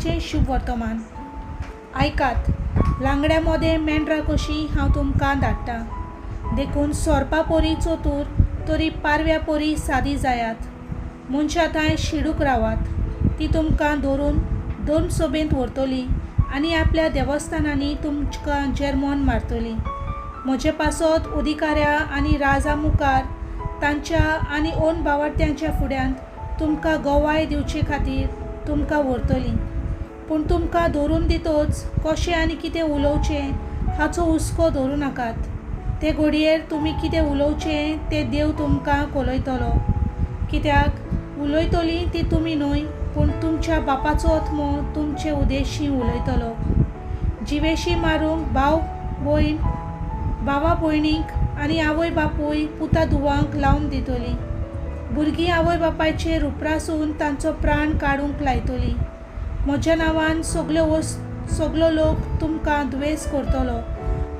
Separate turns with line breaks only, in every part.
देवाचें शुभ वर्तमान. आयकात, लांगड्या मोदें मेंढरां कशीं हांव तुमकां धाडटा, देखून सोरपा परी चतूर तरी पारव्या परी सादी जायात. मनशां थांय शिडूक रावात, ती तुमकां धरून धर्मसभेंत व्हरतली आनी आपल्या देवस्थानांनी तुमकां जेरमोन मारतली. म्हजे पासत अधिकाऱ्या आनी राजा मुखार तांच्या आनी ओन बावडत्यांच्या फुड्यांत तुमकां गवाय दिवचे खातीर तुमकां व्हरतली. पूण तुमकां धरून दितोच कशें आनी कितें उलोवचें हाचो हुस्को धरूं नाकात. ते घडयेर तुमी कितें उलोवचें तें देव तुमकां कळयतलो. कित्याक उलयतलीं ती तुमी न्हय, पूण तुमच्या बापाचो आत्मो तुमचे उदेशी उलयतलो. जिवेशी मारूंक भाव भयण भावा भयणीक आनी आवय बापूय पुता धुवांक लावन दितली. भुरगीं आवय बापायचेर उपरासून तांचो प्राण काडूंक लायतली. म्हज्या नांवान सगलो लोक तुमकां दुवेस करतलो,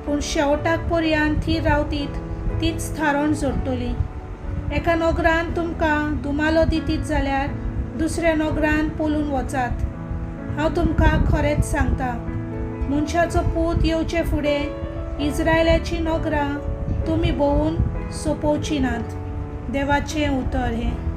पूण शेवटाक पर्यंत थीर रावतीत तीच थारण जोडटली. एका नगरान तुमकां दुमालो दितीत जाल्यार दुसऱ्या नगरान पळून वचात. हांव तुमकां खरेंच सांगता, मनशाचो पूत येवचे फुडें इस्रायलाची नगरां तुमी भोंवून सोंपोवची नात. देवाचें उतर हें.